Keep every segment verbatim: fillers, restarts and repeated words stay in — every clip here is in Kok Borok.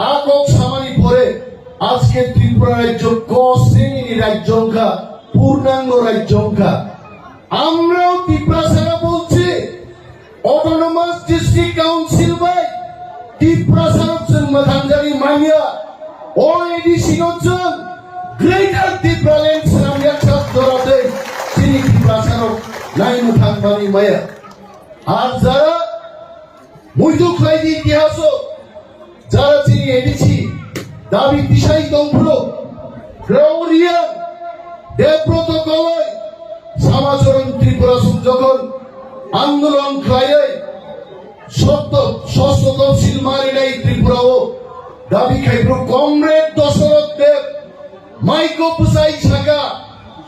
A kok samani pore ajke Tripura rajyo ko srenini rajyo wngkha, purnango rajyo wngkha. Amrao Tiprasara bolchi Autonomous District Council bai Tiprasarok chwng mwthangjagwi manya. O A D C no chwng Greater Tipraland swnam yaksak jora tei chini Tiprasarok nai mwthang manwi maya. Ar jara muitu khlai di itihaso, jara chini A D C dabi tisai tongphuru, Rao Reang, Debroto Koloi, Samacharan Tripura song jokhon andolon khlaiwi sotto, sosto topsil marinai Tripura o dabi khaiphuru Comrade Dosoroth Deb, maiko bwsai saka,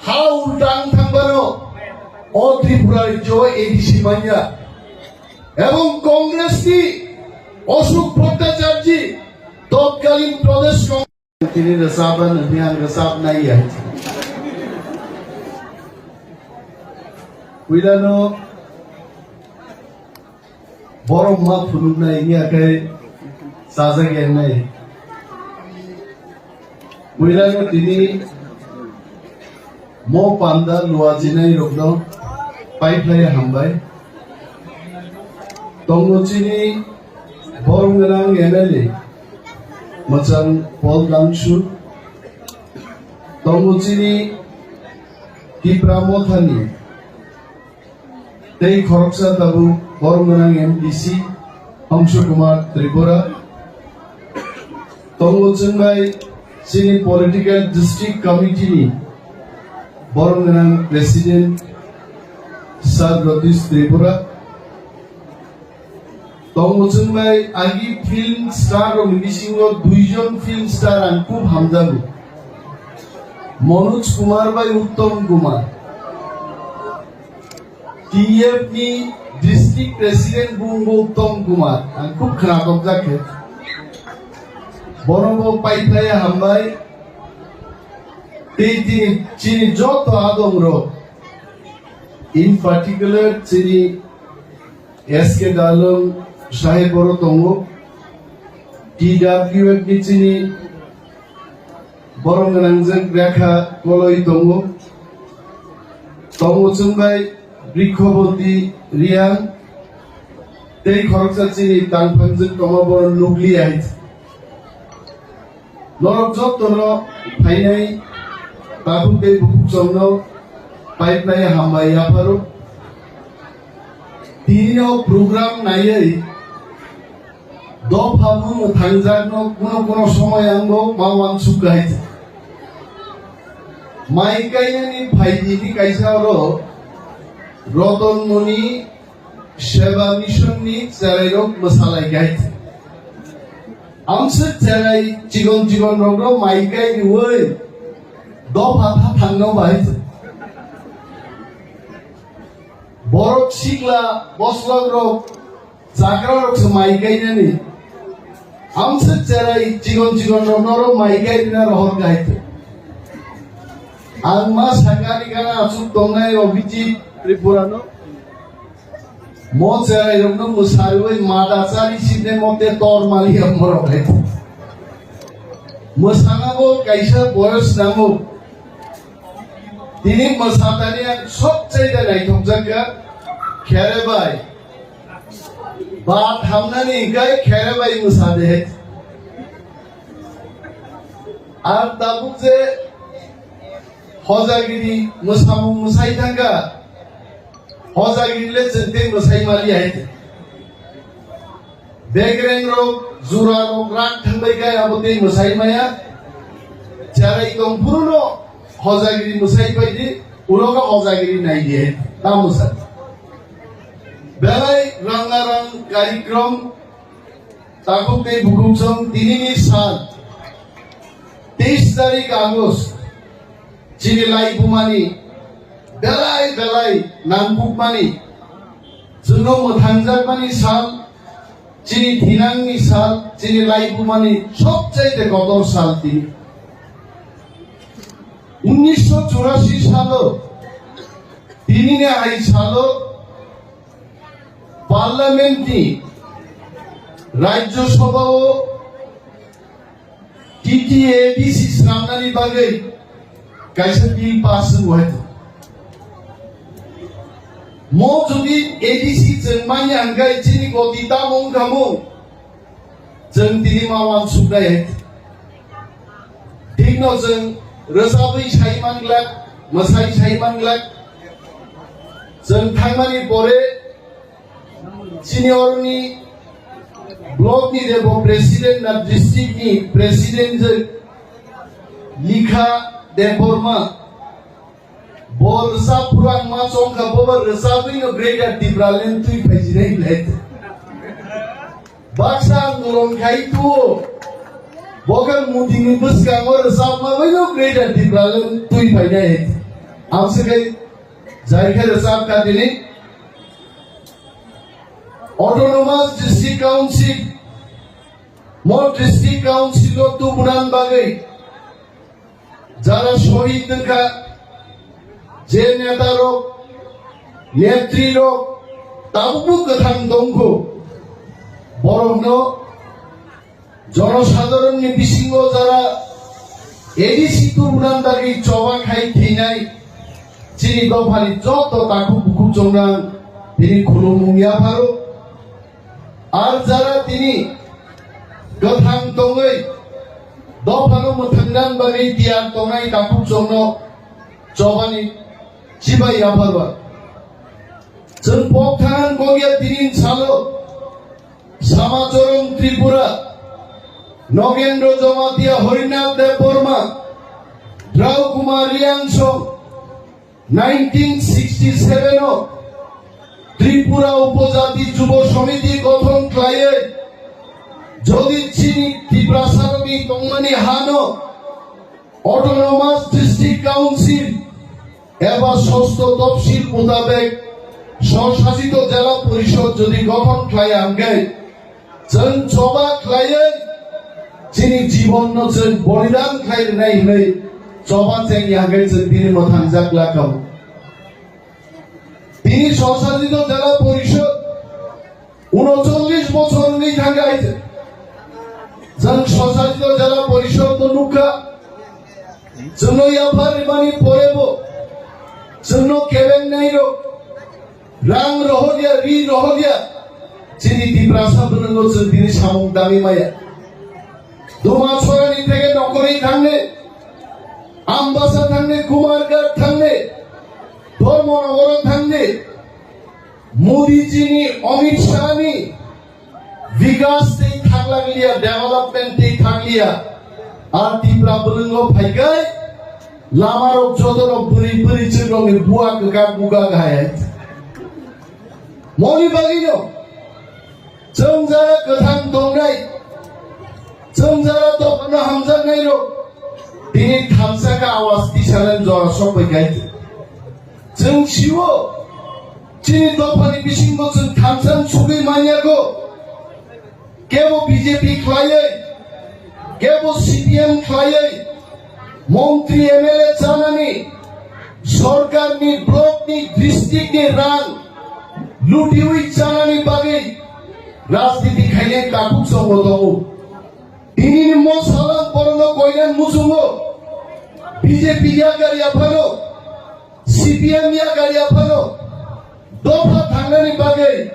ha ulta ang thangbano, o Tripura rajyo A D C manya. Ebong Congress ni Ashok Bhattacharjee totkalin Pradesh Congress tini rwchapna nini ang rwchapnai ya. Puilano borok ma phunuknai wngya khe chajak ya nai. Puilano tini mo panda luwa jinai rokno paiphlai hambai. Tongo chini borom gwnang M L A mwchang Paul Dangsu. Tongo chini Tipra Mothani tei khoroksa tabuk borom gwnang M D C Hongsu Kumar Tripura. Tongo chwng bai chini political district committee ni borom gwnang president Sir Ratish Tripura. Tongo chwng bai agi film star rok ni bisingo duijon film star ang khub hamjago, Manoj Kumar bai Uttam Kumar. T F ni district president bung bo Uttam Kumar, ang khub khwnathokjak khe. Bono bo paiphlaiya hambai. Tei tini chini joto adong rok, in particular chini S K Dalung saheb oro tongo, T W F ni chini Borom gwnangjak Rekha Koloi tongo. Tongo chwng bai Brikhoboti Riang tei khoroksa chini tangphangjak tongma borok nukliya hai. Norok jotono phainai takhuk tei bukhuk chongno paiphlai hambai yapharo. Tini o program naiwi dopha mung thangjakno kuno kuno somoy ang bo ma uansuk hai. Mai kainani phaidi ni kaisa oro Roton Moni Seba Mission ni cherairok mwsalai gai. Amswk cherai chikon chikon rokno mai kai riwi dopha tha thangno bai. Borok sikla boslok rok chakra rok se mai kainani. Amswk cherai chikon chikon rok norok mai kai rina rohor gai. Ang ma sakani gana aswk tongnai Abhijit Tripura no. Mo cherai rokno mwsarwi mada chari sibne mote tor mali ang borok hai. Mwsana bo kaisa boyos nango. Tini mwsatani ang sobchaida naithokjak kha khere bai. Ba thamnani hingkai khere bai mwsade hai. Ang tabuk je hojagiri mwsamung mwsai thangkha. Hojagiri le chwng tei mwsai mali hai. Begreng rok, jura rok rak thangbai kai abo tei mwsai maya. Cherai tong phuru no hojagiri mwsai pai di, ulo no hojagiri nai di hai. Ta mwsa. Belai ranga rang karikrom. Takhuk tei bukhuk chwng tinini sal, teis tarik August, chini laibumani belai belai nangkukmani, chwngno mwthangjakmani sal, chini thinangni sal, chini laibumani sobchaite kotor sal tini. Unnisho churasi salo, tinini hai salo, Parliament ni Rajya Sabha o T A D C swnamnani bagwi kaisa bill pass wngwi tong. Mo jodi A D C chwng manya hwnkhe chini goti tamo wngkha mo? Chwng tini ma wansuknai hai. Thikno chwng rwchabwi sai manglak, mwsai sai manglak. Chwng thangmani pore chini oroni block ni je bo president na district ni president je Likha Debbarma, bo rwchap phuru ang ma chongkha, bo bo rwchabwino Greater Tipraland twi phaijinai hinlai. Baksa andolon khai tuo, bo khe Modi ni bwskango rwchapma baino Greater Tipraland twi phainai. Ang se khai jai khe rwchap kha tini. Autonomous District Council, mo District Council o tubunan bagwi jara shohid wngkha, je neta rok, netri rok tabukbo kwthang tongkho, borokno jonosadharon ni bisingo jara A D C tubunan bagwi choba khai thwinai chini dophani joto takhuk bukhuk chongnang tini khulumung yapharo. Ar jara tini kwthang tongwi dophano mwthangna bagwi tiyar tongnai takhuk chongno chobani chibai yapharba. Chwng pok thangan kongya tini salo Samachoron Tripura, Nogendro Jamatia, Harinath Debbarma, Drau Kumar Reang song, nineteen sixty seven o Tripura Upojati Jubo Somiti gothon khlaiwi jodi chini Tiprasarokni tongmani hano Autonomous District Council eba sosto topsil mutabek Swshasit Jela Porishod jodi gothon khlaiya hwnkhe, chwng choba khlaiwi chini jibonno chwng bolidan khlai rwnai hinwi choba chengya hwnkhe chwng tini mwthangjak lakao. Tini Swshasit Jela Porishod unocholish bochor wngwi thangkha hai. Chwng Swshasit Jela Porishod no nukha. Chwngno yaphar rimani porebo chwngno kebengnai rok rang rohorya, ri rohorya, chini Tiprasa bwrwino chwng tini samung dami maya. Dumasarani theke Nokorwi thangne, Ambasa thangne, Kumarghat thangne, Dharmanagar thangne, Modi jini, Amit Shah ni bikas tei thanglak liya, development tei thang liya. Ar Tipra bwrwngo phaikai, lama rok joto rok bwrwi bwrwi chwng rok ni bua kwkak buka hai. Moni bagwi no, chwng jara kwthang tongnai, chwng jara dophano hamjaknai rok, tini thansa kha awas tisalan jora sok bai kai. Chwng siwo, chini dophani bisingo chwng thansa sugwi manya go. Kebo B J P khlaiwi, kebo C P M khlaiwi, montri M L A chanani, sorkarni, blockni, districtni rang lutiwi chanani bagwi rajniti khainai takhuk chwngno tongo. Tinini mo salang borokno koinan muchungo, B J P yakar yaphano, C P M yakar yaphano dopha thangnani bagwi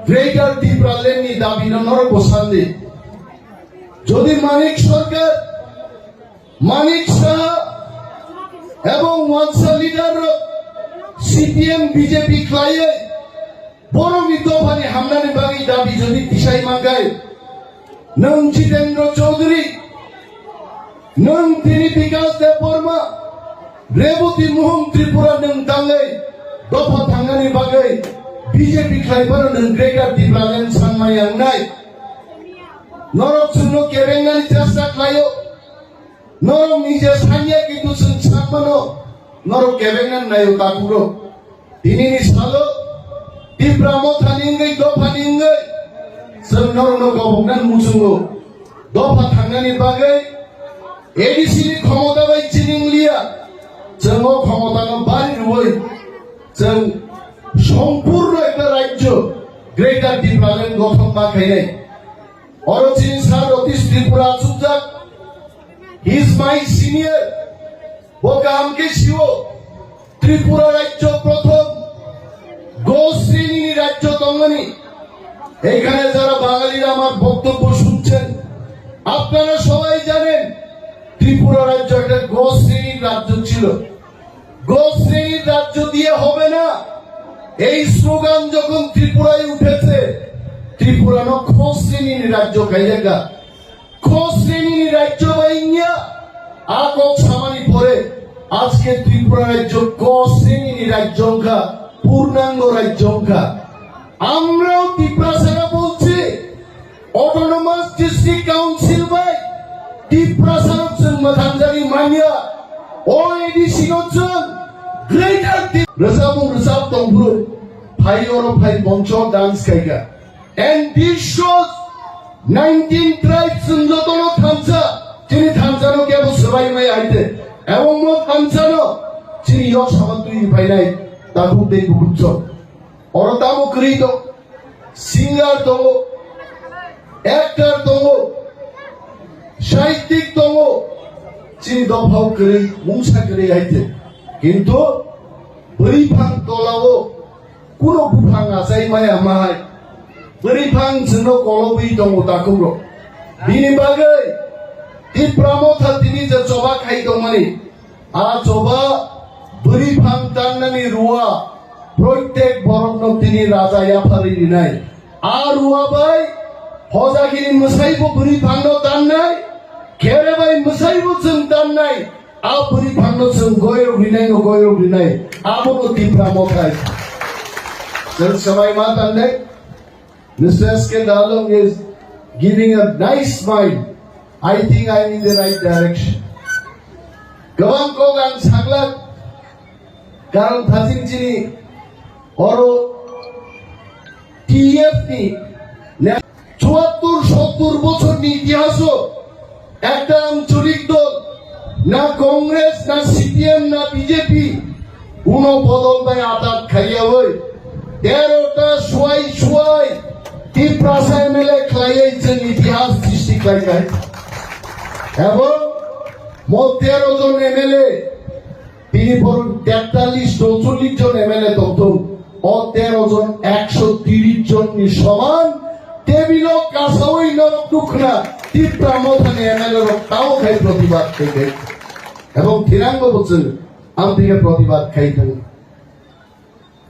Greater Tipraland ni dabi no norok bo sandi. Jodi Manik Sarkar, Manik Saha ebong wansa leader rok C P M B J P khlaiwi borokni dophani hamnani bagwi dabi jodi tisai mankhai, nwng Jitendra Chaudhary, nwng tini Bikas Debbarma, Reboti Mohon Tripura nwng tangwi dopha thangnani bagwi B J P khlai phano nwng Greater Tipraland sanmaya wngnai. Norok chwngno kebengnani chesta khlaio. Norok nije sanya kintu chwng sakmano norok kebengnani naio takhuk rok. Tinini salo Tipra mothani wngwi dophani wngwi chwng norokno goboknani muchungo. Dopha thangnani bagwi A D C ni khomota bai chini wng liya, chwng o khomotano bari rwui chwng sompurno ekta rajyo Greater Tipraland gothon ma khainai. Oro chini sa North East Tripura achukjak, He is my senior. Bo kaham khe sio. Tripura rajyo prothom go srenini rajyo tongmani. Ekhane jara Bangalira amar boktobbo shunchen, apnara sobai janen, Tripura rajyo ekta go srenir rajyo chilo. Go srenir rajyo diye hobe na. Ei slogan jokhon Tripurai utheche, Tripurano kho srenini rajyo khailekha. Kho srenini rajyo bai wngya, a kok samani pore ajke Tripura rajyo kho srenini rajyo wngkha, purnango rajyo wngkha. Amrao Tiprasara bolchi, Autonomous District Council bai Tiprasarok chwng mwthangjagwi manya. O A D C no chwng Greater Tip-, rwchapmung rwchap tongphuru phai oro phai moncho dance khaikha. And this shows nineteen tribes chwng jotono thansa, chini thansano kebo swbai maya haite. Ebong mo thansano chini yok sama twi phainai takhuk dei bukhuk chwng. Oro tamo kwrwi tong, singer tongo, actor tongo, sahittik tongo, chini dophao kwrwi, mungsa kwrwi haite. Kintu bwrwi phang tolao kuno buphang achai maya mahai. Bwrwi phang chwngno kolobwi tongo takhuk rok. Bini bagwi Tipra Motha tini je choba khai tongmani, a choba bwrwi phang tannani rua, proitek borokno tini raja yapharwi rinai. A rua bai hojagini mwsaibo bwrwi phangno tannai, khere bai mwsaibo chwng tannai. A bwrwi phangno chwng goirok rinai no goirok rinai. Abono Tipra Motha. Chwng swbai ma tannai. Mister S K Dalung is giving a nice smile. I think I'm in the right direction. Gabang kok ang saglak, karon thajin chini oro T F ni ne-, chuattor sottor bochor ni itihaso ekta ancholik dol, na Congress, na C P M, na B J P, kuno bodol bai atat khaiyawi, tero ta suai suai Tiprasa M L A khlaiwi chwng itihas srishti khlaikai. Ebong mo tero jon M L A, tini borok tektalis chorchollis jon M L A tongthung, o tero jon ekso tiris jon ni soman tebilo kasawi norok nukna Tipra Mothani M L A rok tamo khai protibad khai khai. Ebong thirangbo bo chwng amthike protibad khai thang.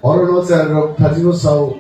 Orono chwng rok thajino sao,